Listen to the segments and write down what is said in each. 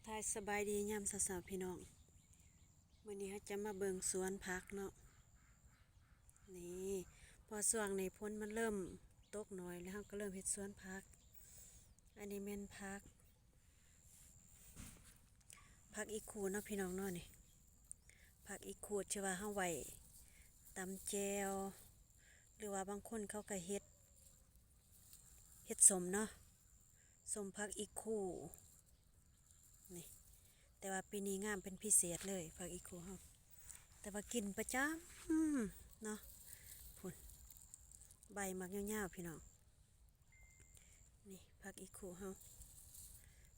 ທາຍສະບາຍດີຍາມເຊົ້າໆ ພີ່ນ້ອງ. ມື້ນີ້ເຮົາຈະມາເບິ່ງສວນຜັກເນາະ. ນີ້ ເພາະຊ່ວງນີ້ຝົນມັນເລີ່ມຕົກໜ້ອຍ ແລ້ວເຮົາກໍເລີ່ມເຮັດສວນຜັກ. ອັນນີ້ແມ່ນຜັກ ຜັກອີ່ຄູເນາະ ພີ່ນ້ອງເນາະ. ນີ້ ຜັກອີ່ຄູທີ່ວ່າເຮົາໄວ້ຕຳແຈ່ວ ຫຼືວ່າບາງຄົນເຂົາກໍເຮັດ ເຮັດສົ້ມເນາະ ສົ້ມຜັກອີ່ຄູນີ້. ແຕ່ວ່າປີນີ້ງາມເປັນພິເສດເລີຍ ຜັກອີ່ຄູເຮົາ ແຕ່ວ່າກິນປະຈຳເນາະ. ພຸ້ນ ໃບໝາກຍາວໆ ພີ່ນ້ອງ. ນີ້ຜັກອີ່ຄູເຮົາ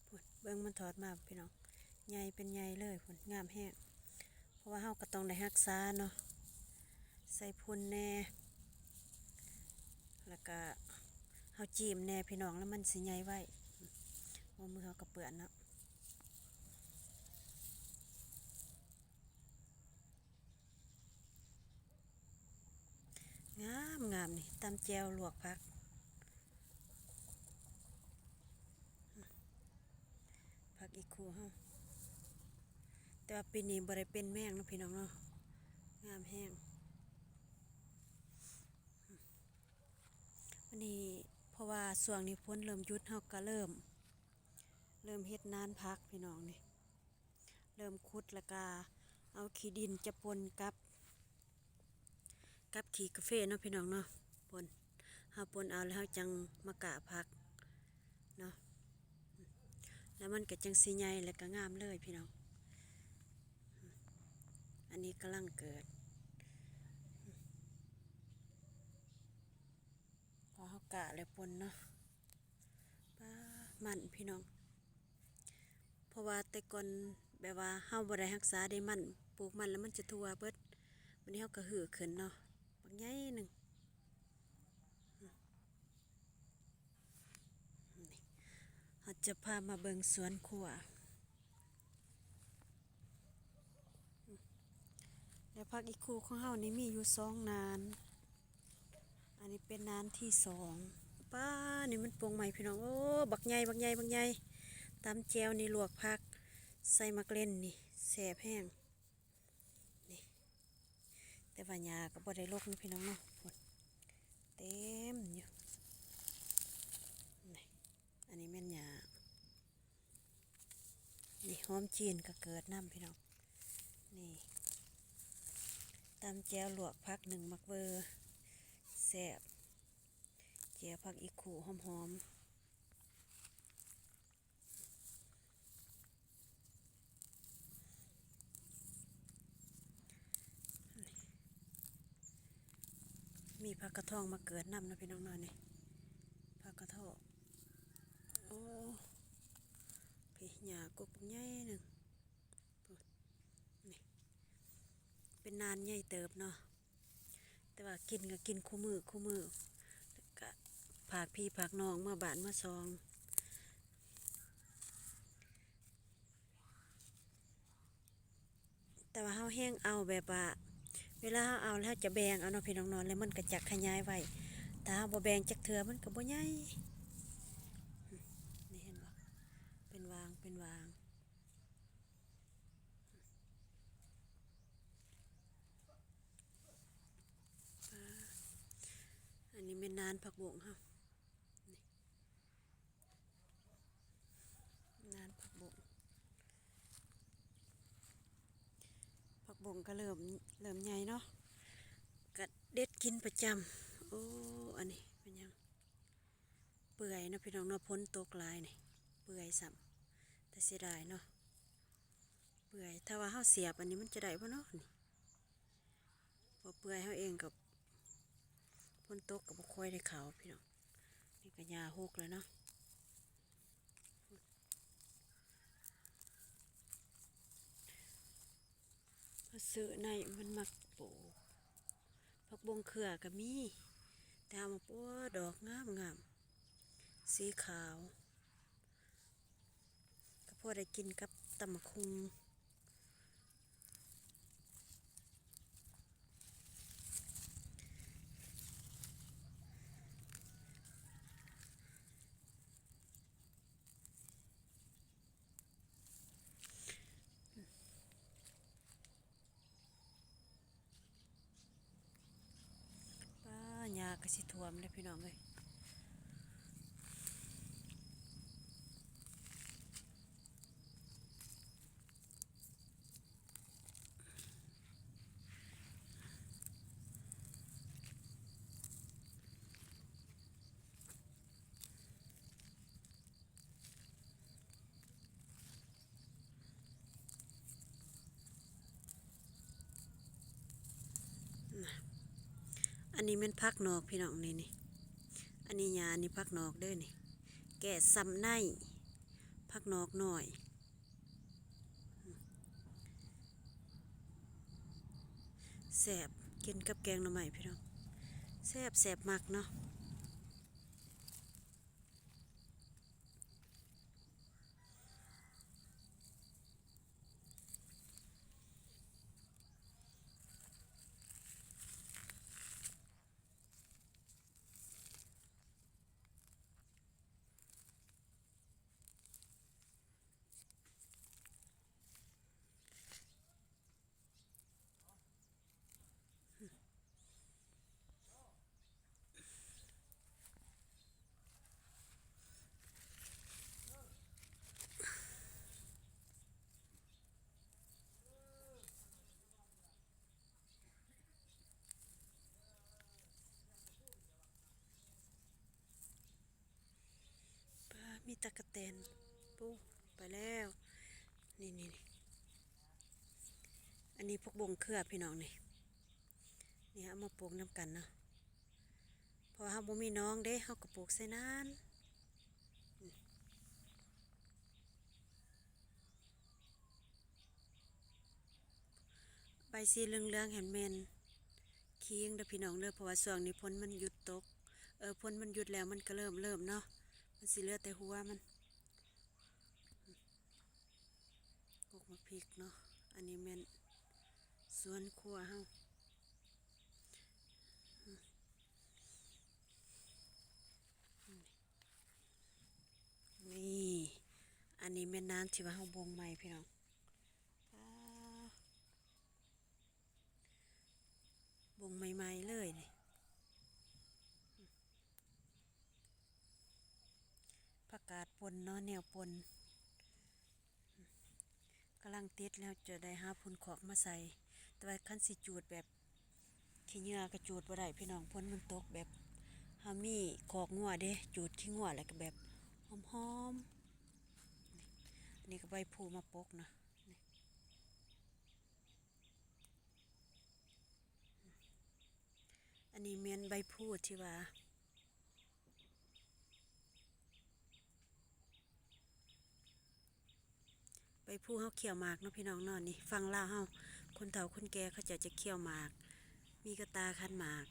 ພຸ້ນ ເບິ່ງມັນຖອດມາ ພີ່ນ້ອງ ໃຫຍ່ເປັນໃຫຍ່ເລີຍ ພຸ້ນ ງາມແຮງ. ເພາະວ່າເຮົາກໍຕ້ອງໄດ້ຮັກສາເນາະ ໃສ່ຝຸ່ນແດ່ ແລ້ວກະເຮົາຈີ້ມແດ່ ພີ່ນ້ອງ ແລ້ວມັນຊິໃຫຍ່ໄວ. ໂອ້ ມືເຮົາກໍເປື້ອນເນາະ. ງາມໆ ນີ້ ຕຳແຈ່ວ ລວກຜັກ ຜັກອີ່ຄູເຮົາ. ແຕ່ວ່າປີນີ້ບໍ່ໄດ້ເປັນແມງເນາະ ພີ່ນ້ອງເນາະ ງາມແຮງ. ວັນນີ້ ເພາະວ່າຊ່ວງນີ້ຝົນເລີ່ມຢຸດ ເຮົາກໍເລີ່ມ ເລີ່ມເຮັດນານຜັກ ພີ່ນ້ອງ. ນີ້ ເລີ່ມຂຸດ ແລ້ວກະເອົາຂີ້ດິນຈະປົນກັບ ກັບຂີ້ກາເຟເນາະ ພີ່ນ້ອງເນາະ. ປົນ ເຮົາປົນເອົາ ແລ້ວເຮົາຈັ່ງມາກະຜັກເນາະ ແລ້ວມັນກໍຈັ່ງຊິໃຫຍ່ ແລ້ວກໍງາມເລີຍ ພີ່ນ້ອງ. ອັນນີ້ກຳລັງເກີດ ພໍເຮົາກະແລ້ວປົນເນາະ. ປາ ມັນ ພີ່ນ້ອງ ເພາະວ່າແຕ່ກ່ອນແບບວ່າເຮົາບໍ່ໄດ້ຮັກສາເດ້ ມັນ ປູກມັນແລ້ວມັນຈະທົ່ວເບິດ. ບັດນີ້ເຮົາກໍຮື້ຂຶ້ນເນາະ ບັກໃຫຍ່ໜຶ່ງ. ນີ້ ເຮົາຈະພາມາເບິ່ງສວນຄົວ. ແລ້ວຜັກອີ່ຄູຂອງເຮົານີ້ມີຢູ່ສອງນານ ອັນນີ້ເປັນນານທີສອງ. ປ້າ ນີ້ມັນປົງໃໝ່ ພີ່ນ້ອງ. ໂອ້ ບັກໃຫຍ່ ບັກໃຫຍ່ ບັກໃຫຍ່. ຕຳແຈ່ວນີ້ ລວກຜັກ ໃສ່ໝາກເລັ່ນນີ້ ແຊບແຮງ. ນີ້ ແຕ່ວ່າຫຍ້າກໍບໍ່ໄດ້ລົກເນາະ ພີ່ນ້ອງເນາະ ພຸ້ນ ເຕັມຢູ່. ນີ້ ອັນນີ້ແມ່ນຫຍ້າ. ນີ້ ຫອມຈີນກໍເກີດນຳ ພີ່ນ້ອງ. ນີ້ ຕຳແຈ່ວ ລວກຜັກ ໜຶ້ງໝາກເວີ ແຊບ. ແຈ່ວຜັກອີ່ຄູຫອມໆ. ມີຜັກກະທອງມາເກີດນຳເນາະ ພີ່ນ້ອງເນາະ. ນີ້ຜັກກະທອງ ໂອ້ ພີ້ ຫຍ້າກົກບັກໃຫຍ່ໜຶ່ງ. ນີ້ ເປັນນານໃຫຍ່ເຕີບເນາະ ແຕ່ວ່າກິນກໍກິນຄູ່ມື້ຄູ່ມື້ ແລ້ວກະພາກພີ່ພາກນ້ອງເມືອບ້ານເມືອຊ່ອງ. ແຕ່ວ່າເຮົາແຮ່ງເອົາແບບວ່າ ເວລາເຮົາເອົາແລ້ວເຮົາຈະແບ່ງເອົາເນາະ ພີ່ນ້ອງເນາະ ແລ້ວມັນກໍຈະຂະຫຍາຍໄວ. ຖ້າເຮົາບໍ່ແບ່ງຈັກເທື່ອມັນກໍບໍ່ໃຫຍ່. ນີ້ເຫັນບໍ່ ເປັນຫວ່າງ ເປັນຫວ່າງ. ອັນນີ້ແມ່ນນານຜັກບົ້ງເຮົາ ນີ້ ນານຜັກບົ້ງ. ຜັກບົ້ງກໍເລີ່ມ ເລີ່ມໃຫຍ່ເນາະ ກໍເດັດກິນປະຈຳ. ໂອ້ ອັນນີ້ແມ່ນຫຍັງ? ເປື່ອຍເນາະ ພີ່ນ້ອງເນາະ ຝົນຕົກຫຼາຍນີ້ ເປື່ອຍຊ້ຳ ແຕ່ເສຍດາຍເນາະ ເປື່ອຍ. ຖ້າວ່າເຮົາສຽບອັນນີ້ມັນຈະໄດ້ບໍ່ເນາະນີ້? ບໍ່ເປື່ອຍ ເຮົາເອງກໍ ຝົນຕົກກໍບໍ່ຄ່ອຍໄດ້ເຂົ້າ ພີ່ນ້ອງ. ນີ້ກໍຫຍ້າຫົກແລ້ວເນາະ. ມາຊື້ໃນມັນມັກປູກ ຜັກບົ້ງເຂືອກໍມີ ແຕ່ເອົາມາ ໂອ້ ດອກງາມໆ ສີຂາວ ກໍພໍໄດ້ກິນກັບຕຳບັກຫຸ່ງ. ນີ້ ຊິຖ້ວມເດ້ພີ່ນ້ອງເອີຍ. ອັນນີ້ແມ່ນຜັກນອກພີ່ນ້ອງ ນີ້ ນີ້ ອັນນີ້ຫຍ້າ ອັນນີ້ຜັກນອກເດີນີ້ ແກ້ຊ້ຳໃນ ຜັກນອກນ້ອຍ ແຊບ ກິນກັບແກງໜໍ່ໄມ້ພີ່ນ້ອງ ແຊບ ແຊບ ມັກເນາະ. ປາ ມີຕັກກະແຕນ ປູ ໄປແລ້ວ ນີ້ ນີ້ ນີ້ ອັນນີ້ຜັກບົ້ງເຄືອພີ່ນ້ອງ ນີ້ ນີ້ ເອົາມາປູກນຳກັນເນາະ ເພາະວ່າເຮົາບໍ່ມີໜອງເດ້ ເຮົາກໍປູກໃສ່ນານ. ໃບສີເຫຼືອງໆ ຫັ້ນແມ່ນຂີງເດີພີ່ນ້ອງເດີ ເພາະວ່າຊ່ວງນີ້ຝົນມັນຢຸດຕົກ ເອີ ຝົນມັນຢຸດແລ້ວ ມັນກໍເລີ່ມ ເລີ່ມເນາະ ມັນຊິເຫຼືອແຕ່ຫົວມັນ. ກົກໝາກພິກເນາະ ອັນນີ້ແມ່ນສວນຄົວເຮົາ. ນີ້ ອັນນີ້ແມ່ນນານທີ່ວ່າເຮົາບົ່ງໃໝ່ພີ່ນ້ອງ ປາ ບົ່ງໃໝ່ໆ ເລີຍນີ້ ຜັກກາດປົ່ນເນາະ ແນວປົ່ນ ກຳລັງຕິດແລ້ວ ຈະໄດ້ຫາຝຸ່ນຄອກມາໃສ່ ແຕ່ວ່າຄັນຊິຈູດແບບຂີ້ເຫຍື້ອກໍຈູດບໍ່ໄດ້ພີ່ນ້ອງ ຝົນມັນຕົກ ແບບເຮົາມີຄອກງົວເດ້ ຈູດຂີ້ງົວແລ້ວກໍແບບຫອມໆ. ອັນນີ້ກໍໃບພູມາປົກເນາະ ນີ້ ອັນນີ້ແມ່ນໃບພູທີ່ວ່າ ໃບພູເຮົາຂ້ຽວໝາກເນາະພີ່ນ້ອງເນາະ ນີ້ຝັ່ງລາວເຮົາ ຄົນເຖົ້າຄົນແກ່ເຂົາເຈົ້າຈະຂ້ຽວໝາກ ມີກະຕ່າຂັນໝາກ